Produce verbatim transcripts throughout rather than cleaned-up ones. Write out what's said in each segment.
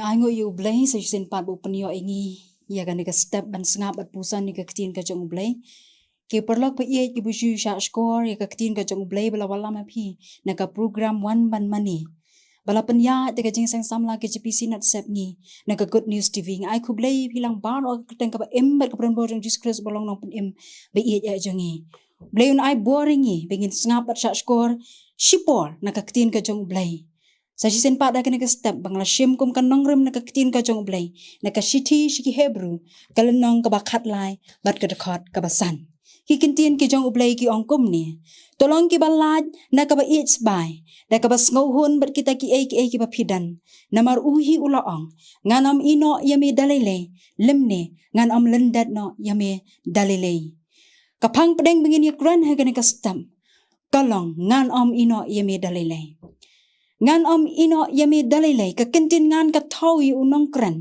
Ai nguh ïa U Blei sa shisien pat ba u pynïoh ïa ngi ïa kane ka step ban sngap bad puson ïa ka ktien ka jong U Blei. Ki paralok ba ïeit, ki ba ju shah shkor ïa ka ktien ka jong U Blei ba la wallam ha phi na ka program Wan Ban Mane ba la pynïaid da ka Jingseng Samla K J P C Synod Sepngi na ka Good News T V. Nga ai khublei ïa phi lang baroh ha ka kyrteng kaba im bad kaba don bor jong Jisu Khrist ba long Nongpynim ba ïeit eh jong ngi. U Blei un ai bor ïa ngi ba ngin sngap bad shah shkor shipor na ka ktien ka jong U Blei. Sa shisien pat ha kane ka step ba nga la shim kum ka nongrim na ka ktien ka jong U Blei na ka shithi sha ki Hebru, ka lynnong kaba khatlai bad ka dkhot kaba san. Ki ktien ki jong U Blei ki ong kumne: To long kiba lait na kaba ïeit sbai da kaba sngewhun bad kita kiei kiei kiba phi don. Namar u hi u la ong: Ngan ym ïehnoh ïa me da lei lei, lymne ngan ym lyndet noh ïa me da lei lei. Ka phang pdeng ba ngin ïakren ha kane ka step ka long: Ngan ym ïehnoh ïa me da lei lei. Ngan ym ïehnoh ïa me da lei lei. Ka ktien ngan ka thew ïa u nongkren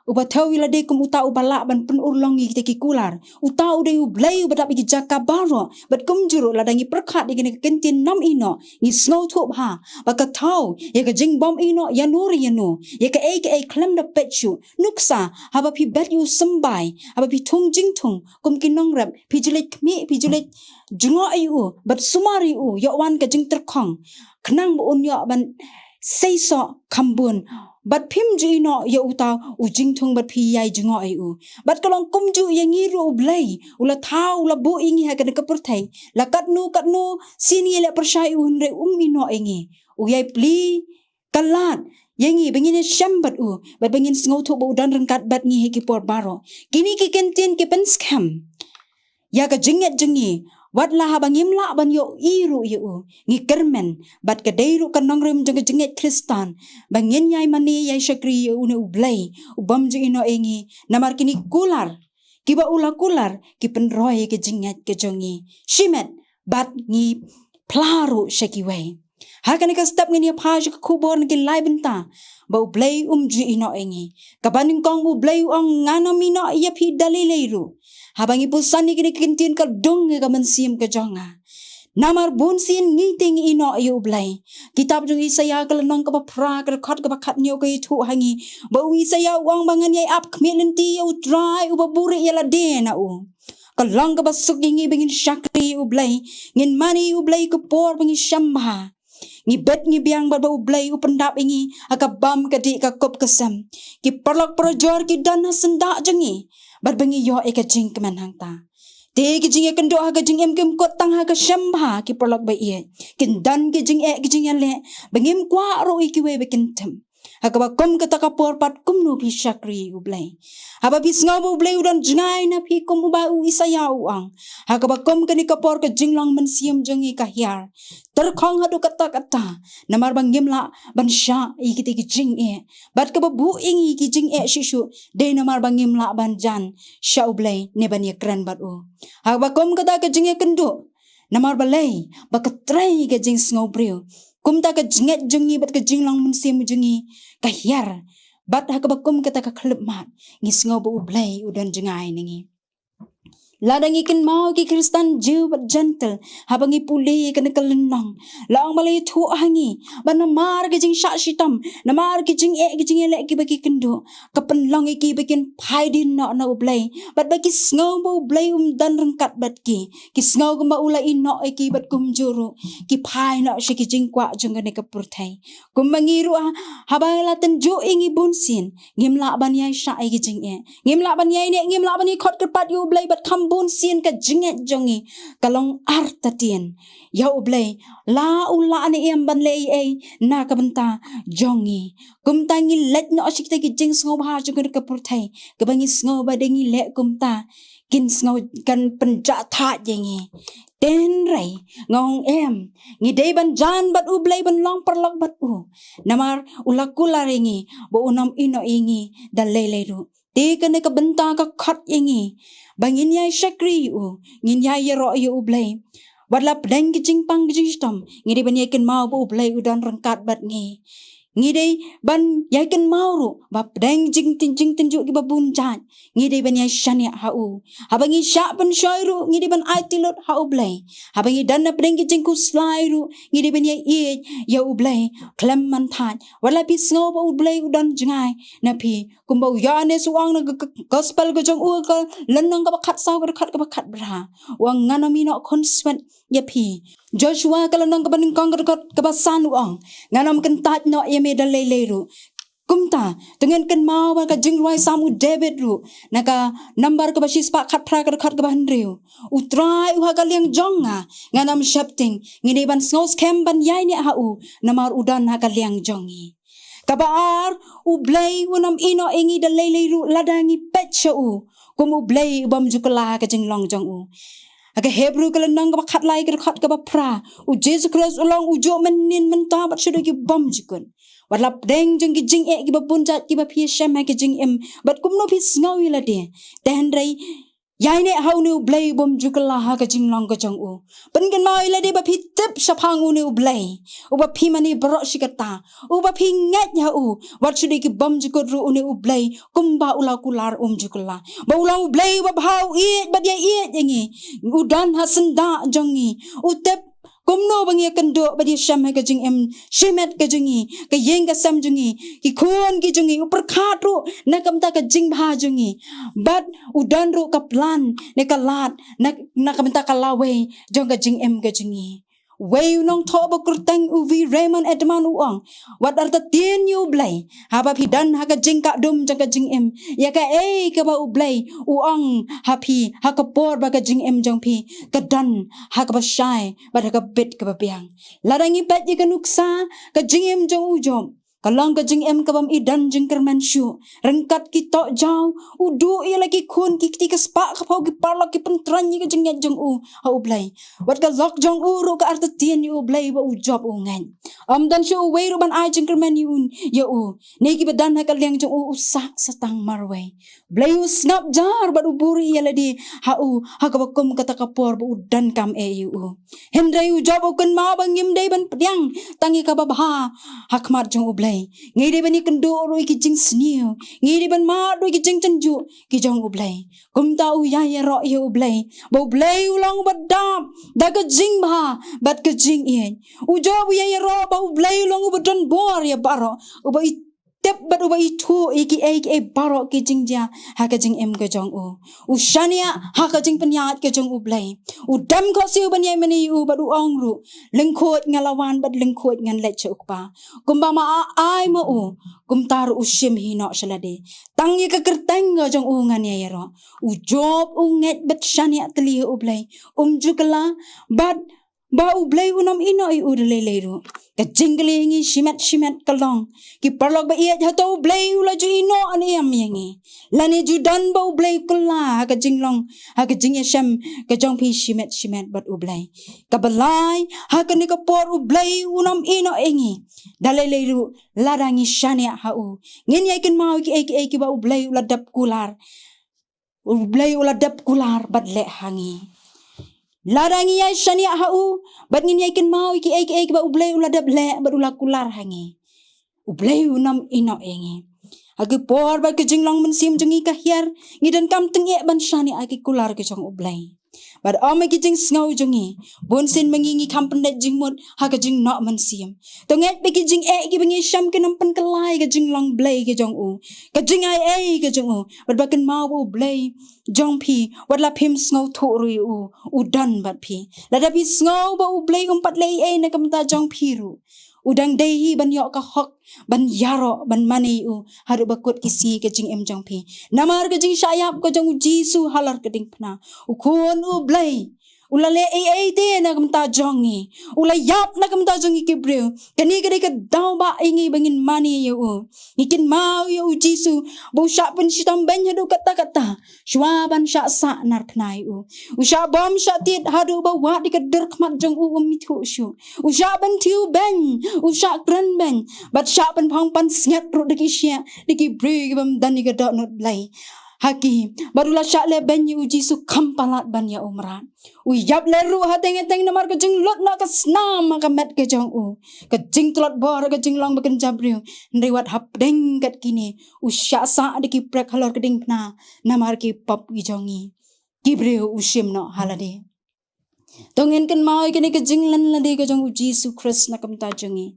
uba thew ïa lade kum uta uba lah ban pynurlong ïa kita ki kular. Uta u dei U Blei uba dap ïa ki jaka baroh. Bad kumjuh ruh lada ngi pyrkhat ïa kane ka ktien ym ïehnoh, ngi sngewthuh bha ba ka thew ïa ka jingbym ïehnoh ïano re ïano, ïa kaei kaei khlem da peit shuh. Nuksa, haba phi bet ïa u symbai, haba phi thung jingthung kum ki nongrep, phi ju leit khmih, phi ju leit jngoh ïa u bad sumar ïa u, ïoh wan ka jingtyrkhong khnang ba un ïoh ban seisoh kham bun. Bad phim ju ïehnoh ïa uta u jingthung bad phi ïai jngoh ïa u. Bad ka long kumjuh ïa ngi ruh, U Blei u la thew, u la buh ïa ngi ha kane ka pyrthei. La katno katno sien ngi leh pyrshah ïa u, hynrei um ïehnoh ïa ngi. U ïai plie ka lad ïa ngi ba ngin ïashem bad u bad ba ngin sngewthuh ba u don ryngkat bad ngi ha ki por baroh. Kine ki ktien ki pynskhem ïa ka jingngeit jong ngi, wat la haba ngim lah ban ïohi ruh ïa u. Ngi kyrmen bad ka dei ruh ka nongrim jong ka jingngeit Khristan ba ngin ïai mane, ïai shakri ïa une U Blei ubym ju ïehnoh ïa ngi. Namar kine ki kular kiba u la kular ki pynroi ïa ka jingngeit ka jong ngi shimet bad ngi phla ruh sha kiwei. Ha kane ka step ngin ïa phai sha ka khubor na ki lai bynta ba U Blei um ju ïehnoh ïa ngi. Kaba nyngkong, U Blei u ong: Ngan ym ïehnoh ïa phi da lei lei ruh. Haba ngi puson ïa kine ki ktien ka dung ïa ka mynsiem ka jong nga. Namar bunsien ngi te ngi ïehnoh ïa U Blei. Kitab jong Isaïah ka lynnong kaba phra, ka dkhot kaba khathynñiew ka ïathuh ha ngi ba u Isaïah u ong ba: Ngan ïai ap khmih lynti ïa U Trai uba buhrieh ïa lade na u. Ka long kaba suk ïa ngi ba ngin shakri ïa U Blei, ngin mane ïa U Blei ka por ba ngi shem bha. Ngi bet ngi biang bad ba U Blei u pyndap ïa ngi ha ka bam ka dih, ka kup ka sem. Ki paralok parajor ki don ha syndah jong ngi bad ba ngi ïoh ïa ka jingkmen hangta. Te ki jingïakynduh ha ka jingim kim kut tang ha ka shem bha, ki paralok ba ïeit. Kin don ki jingeh, ki jingïaleh ba ngim kwah ruh ïa kiwei ba kin tip. Ha kaba kum kata ka por pat kumno phi shakri ïa U Blei? Haba phi sngew ba U Blei u don jngai na phi kum uba u Isaïah u ong, ha kaba kum kane ka por ka jinglong mynsiem jong ngi ka hiar. Tyrkhong haduh katta katta namar ba ngim lah ban shah ïa kita ki jingeh. Bad kaba buh ïa ngi ki jingeh shuh shuh dei namar ba ngim lah ban jan sha U Blei ne ban ïakren bad u. Ha kaba kum kata ka jingïakynduh, namar balei? Ba ka trei ka jingsngew briew. Kumta ka jingngeit jong ngi bad ka jinglong mynsiem jong ngi ka hiar. Bad ha kaba kum kata ka khyllipmat, ngi sngew ba U Blei u don jngai na ngi. Lada ngi kynmaw ki Khristan Jiw bad Jentil, haba ngi pule ïa kane ka lynnong, la ong, ba la ïathuh ha ngi ba namar ki jingshah shitom, namar ki jingeh, ki jingïaleh kiba ki kynduh, ka pynlong ïa ki ba kin phai dien noh na U Blei, bad ba ki sngew ba U Blei um don ryngkat bad ki. Ki sngew kumba u la ïehnoh ïa ki bad kumjuh ruh ki phai noh sha ki jingkwah jong kane ka pyrthei. Kumba ngi ruh, ha, haba la tynjuh ïa ngi bunsien, ngim lah ban ïai shah ïa ki jingeh, ngim lah ban ïai neh, ngim lah ban ïai khot kyrpad ïa U Blei, bad kham bunsien ka jingngeit jong ngi ka long artatien ïa U Blei. La u lah ne em ban leh ei ei na ka bynta jong ngi. Kumta ngi leit noh sha kita ki jingsngewbha jong kane ka pyrthei, kaba ngi sngew ba dei ngi leh kumta kin sngew kan pynjah thait ïa ngi. Te hynrei nga ong em, ngi dei ban jan bad U Blei, ban long paralok bad u. Namar u la kular ïa ngi ba un ym ïehnoh ïa ngi da lei lei ruh. Te kane ka bynta ka khot ïa ngi ba ngin ïai shakri ïa u, ngin ïai ïaroh ïa U Blei. Wat la pdeng ki jingpang ki jingshitom, ngi dei ban ïai kynmaw ba U Blei u don ryngkat bad ngi. Ngi dei ban ïai kynmaw ruh ba pdeng jingtynjuh kiba bun jait, ngi dei ban ïai shaniah ha u. Haba ngi shah pynshoi ruh, ngi dei ban aiti lut ha U Blei. Haba ngi don na pdeng ki jingkhuslai ruh, ngi dei ban ïai ïeit ïa U Blei khlem man thait. Wat la phi sngew ba U Blei u don jngai na phi, kumba u Ïoannis u ong na gospel ka jong u, ka lynnong kaba khatsaw, ka dkhot kaba khatphra, u ong, ngan ym ïehnoh khunswet ïa phi. Joshua ka lynnong kaba nyngkong, ka dkhot kaba san, u ong, ngan ym kyntait noh ïa me da lei lei ruh. Kumta to ngin kynmaw ba ka jingrwai Salm u David ruh, na ka number kaba shispah khatphra, ka dkhot kaba hynriew, U Trai u ha ka liang jong nga, ngan ym sheptieng. Ngi dei ban sngew skhem ban ïaineh ha u, namar u don ha ka liang jong ngi. Kaba ar, U Blei un ym ïehnoh ïa ngi da lei lei ruh lada ngi peit sha u kum U Blei u bym ju kylla ha ka jinglong jong u. Ha ka Hebru ka lynnong kaba khatlai, ka dkhot kaba phra, U Jisu Khrist u long u juh mynhynnin, mynta bad shaduh ki bymjukut. Wat la pdeng jong ki jingeh kiba bun jait kiba phi ïashem ha ka jingim, bad kumno phi sngew ïa lade, te hynrei ïaineh ha une U Blei u bym ju kylla ha ka jinglong ka jong u. Pynkynmaw ïa lade ba phi tip shaphang une U Blei uba phi mane baroh shi katta, uba phi ngeit ha u. Wat shaduh ki bymjukut ruh, une U Blei kumba u la kular um ju kylla. Ba u long U Blei uba bha, u ïeit bad ïaieit ïa ngi. U don ha syndah jong ngi. U tip kumno ba ngi ïakynduh bad ïashem ha ka jingim shimet ka jong ngi, ka ïing ka sem jong ngi, ki khun ki jong ngi. U pyrkhat ruh na ka bynta ka jingbha jong ngi. Bad u don ruh ka plan ne ka lad na, na ka bynta ka lawei jong ka jingim ka jong ngi. Uwei u nongthoh ba kyrteng u V Raymond Edman u ong, wat artatien ïa U Blei haba phi don ha ka jingkah dum jong ka jingim. Ïa kaei kaba U Blei u ong ha phi ha ka por ba ka jingim jong phi ka don ha kaba shai bad ha ka bit kaba biang. Lada ngi peit ïa ka nuksa ka jingim jong u Job, ka long ka jingim ka bym i don jingkyrmen shuh. Ryngkat ki tohjaw, u duh ïa la ki khun, ki kti ka spah ka phew, ki paralok ki pyntrein ïa ka jingngeit jong u ha U Blei. Wat ka lok jong u ruh ka artatien ïa U Blei ba u Job u ngeit. Ym don shuh uwei ruh ban ai jingkyrmen ïa u, ïa u. Ne kiba don ha ka liang jong u, u sah sa tang marwei. Blei u sngap jar bad u buhrieh ïa lade ha u ha kaba kum kata ka por ba u donkam eh ïa u. Hynrei u Job u kynmaw ba ngim dei ban pdiang tang ïa kaba bha ha khmat jong U Blei. Ngi dei ban ïakynduh ruh ïa ki jingsniew, ngi dei ban mad ruh ïa ki jingtynjuh ki jong U Blei. Kumta u ïaroh ïa U Blei ba U Blei u long uba dap da ka jingbha bad ka jingïeit. U Job u ïaroh ba U Blei u long uba don bor ïa baroh, uba i tip bad uba ithuh ïa kiei kiei baroh ki jingjia ha ka jingim ka jong u. U shaniah ha ka jingpynïaid ka jong U Blei. U dem khohsiew ban ïai mane ïa u bad u ong ruh, lyngkhuid nga la wan bad lyngkhuid ngan leit sha U Kpa. Kumba ma a ai ma u, kumta ruh u shim hi noh sha lade. Tang ïa ka kyrteng ka jong u ngan ïaroh. U Job u ngeit bad shaniah tylli ha U Blei um ju kylla, bad ba U Blei un ym ïehnoh ïa u da lei lei ruh. Ka jingkylli ïa ngi shimet shimet ka long, ki paralok ba ïeit, hato U Blei u la ju ïehnoh ne em ïa ngi? Lane ju don ba U Blei u kylla ha ka jinglong, ha ka jingïashem ka jong phi shimet shimet bad U Blei? Kaba lai, ha kane ka por U Blei un ym ïehnoh ïa ngi da lei lei ruh lada ngi shaniah ha u. Ngin ïai kynmaw kiei kiei kiba U Blei u la dep kular. U Blei u la dep kular bad leh ha ngi. Lada ngi ïai shaniah ha u bad ngin ïai kynmaw ïa kiei kiei kiba U Blei u la dep leh bad u la kular ha ngi, U Blei un ym ïehnoh ïa ngi. Ha ki por ba ka jinglong mynsiem jong ngi ka hiar, ngi donkam tyngeh ban shaniah ha ki kular ki jong U Blei. Bad ym ha ki jingsngew jong ngi. Bunsien ma ngi ngi kham pyndait jingmut ha ka jingnoh mynsiem. To ngeit ba ki jingeh kiba ngi shem kin ym pynkylla ïa ka jinglong Blei ka jong u, ka jingai ei ka jong u. Bad ba kynmaw ba U Blei jong phi, wat la phim sngewthuh ruh ïa u, u don bad phi. Lada phi sngew ba U Blei um pat leh ei ei na ka bynta jong phi ruh, u dang dei hi ban ïoh ka hok ban ïaroh ban mane ïa u haduh ba kut ki sngi ka jingim jong phi. Namar ka jingshah ïap ka jong U Jisu halor ka diengphna, U Khun U Blei u la leh ei ei te na ka bynta jong ngi. U la ïap na ka bynta jong ngi ki briew. Kane ka dei ka daw ba ïa ngi ba ngin mane ïa u. Ngi kynmaw ïa U Jisu ba u shah pynshitom beiñ haduh katta katta shuwa ban shah sah narphna ïa u. U shah bom shah tied haduh ba wad ïa ka dur khmat jong u um ithuh shuh. U shah bynthiew beiñ, u shah kren beiñ, bad shah pynphong pansngiat ruh da ki shiah, da ki briew ki bym don ïa ka dohnud Blei. ha ki, bad u la shah leh beiñ ïa u Jisu kham palat ban ïa u mrad. U ïap leh ruh ha teng ha teng namar ka jinglut noh ka snam ha ka met ka jong u. Ka jingtlot bor ka jinglong ba kynja briew. Hynrei wat hapdeng kat kine u shah sah da ki prek halor ka diengphna namar ki pop ki jong ngi. Ki briew u shim noh ha lade. To ngin kynmaw ïa kane ka jinglen lade ka jong u Jisu Khrist na ka bynta jong ngi.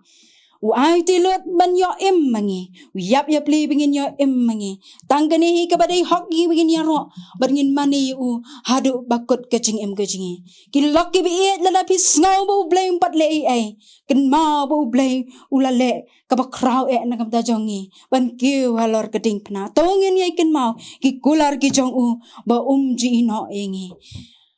U ai te lut ban ïoh im ma ngi. U ïap ïapli ba ngin ïoh im ma ngi. Tang kane hi kaba dei hok ngi ba ngin ïaroh bad ngin mane ïa u haduh ba kut ka jingim ka jong ngi. Ki lok kiba ïeit, lada phi sngew ba U Blei um pat leh ei ei, kynmaw ba U Blei u la leh kaba khraw eh na ka bynta jong ngi ban kiew halor ka diengphna. To ngin ïai kynmaw ki kular ki jong u ba um ju ïehnoh ïa ngi.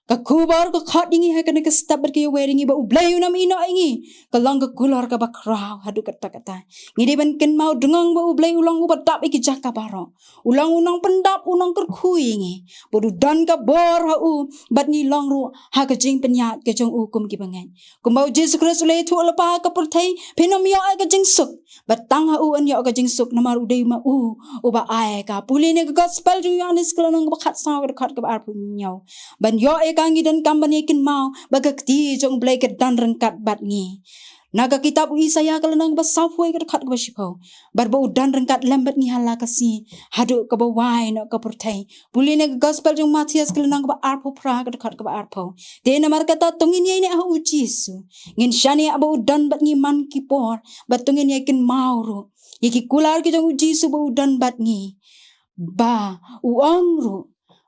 Ka khubor ka khot ïa ngi ha kane ka step bad ka ïawei ïa ngi ba U Blei un ym ïehnoh ïa ngi ka long ka kular kaba khraw haduh katta katta. Ngi dei ban kynmaw dngong ba U Blei u long uba dap ïa ki jaka baroh. U long u nongpyndap, u nongkyrkhu ïa ngi. Bad u don ka bor ha u bad ngi long ruh ha ka jingpynïaid ka jong u kum ki bangeit. Kumba u Jisu Khrist u la ïathuh lypa ha ka pyrthei, phin ym ïoh ïa ka jingsuk. Bad tang ha u yn ïoh ka jingsuk namar u dei ma u uba ai ka. Pule na ka gospel jong u Ïohannes ka lynnong kaba khatsaw ka dkhot kaba arphew hynñiew. Ban ïoh ïa ka ngi donkam ban ïai kynmaw ba ka kti jong U Blei ka don ryngkat bad ngi. Na ka kitab u Isaïah ka lynnong kaba sawphew ka dkhot kaba shiphew. Bad ba u don ryngkat lem bad ngi ha la ka sngi haduh kaba wai noh ka pyrthei. Pule na ka gospel jong u Mathaios ka lynnong kaba arphew phra ka dkhot kaba arphew. Te namar kata to ngin ïaineh ha u Jisu. Ngin shaniah ba u don bad ngi man ki por bad to ngin ïai kynmaw ruh ïa ki kular ki jong u Jisu ba u don bad ngi. Ba u ong ruh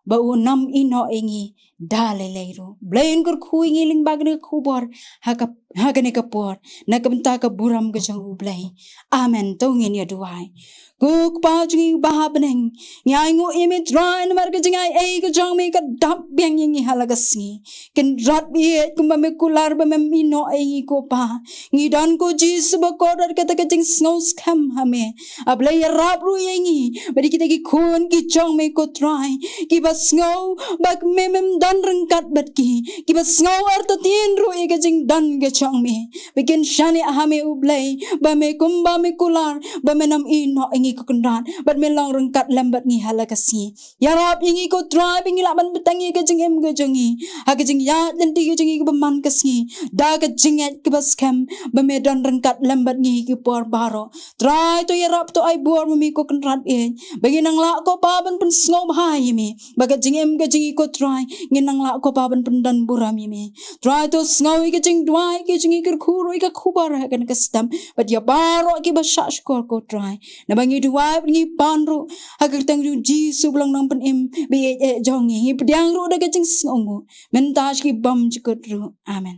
ba un ym ïehnoh ïa ngi da lei lei ruh. Blei un kyrkhu ïa ngi lyngba kane ka khubor ha ka, ha kane ka por na ka bynta ka burom ka jong U Blei. Amen. To ngin ïa duwai. Ko Kpa jong ngi uba ha bneng, ngi ainguh ïa me Trai namar ka jingai ei ka jong me ka dap biang ïa ngi ha la ka sngi. Kynrad bieit kumba me kular ba mem ïehnoh ïa ngi ko Pa. Ngi don ko Jisu ba kordor kata ka jingsngew skhem ha me. A Blei ïarap ruh ïa ngi bad ïa kita ki khun ki jong me ko Trai, kiba sngew ba me mem don ryngkat bad ki, kiba sngew artatien ruh ïa ka jingdon ka jong me. Ba kin shaniah ha me U Blei ba me kumba me kular ba men ym ïehnoh ïa ngi ko Kynrad bad me long ryngkat lem bad ngi ha la ka sngi. Ïarap ïa ngi ko Trai ba ngi lah ban bteng ïa ka jingim ka jong ngi ha ka jingïaid lynti ka jong ngi kaba man ka sngi da ka jingngeit kaba skhem ba me don ryngkat lem bad ngi ki por baroh. Trai to ïarap to ai bor ma me ko Kynrad bieit ba ngin nang lah ko Pa ban pynsngewbha ïa me ba ka jingim ka jong ngi ko Trai ngin nang lah ko Pa ban pyndon burom ïa me. Trai to sngew ïa ka jingduwai ka jong ngi, kyrkhu ruh ïa ka khubor ha kane ka step bad ïa baroh kiba shah shkor ko Trai. Naba ngi duwai bad ngi pan ruh ha ka kyrteng jong u Jisu ba long Nongpynim ba ïeit eh jong ngi. Ngi pdiang ruh da ka jingsngewnguh mynta sha ki bymjukut ruh. Amen.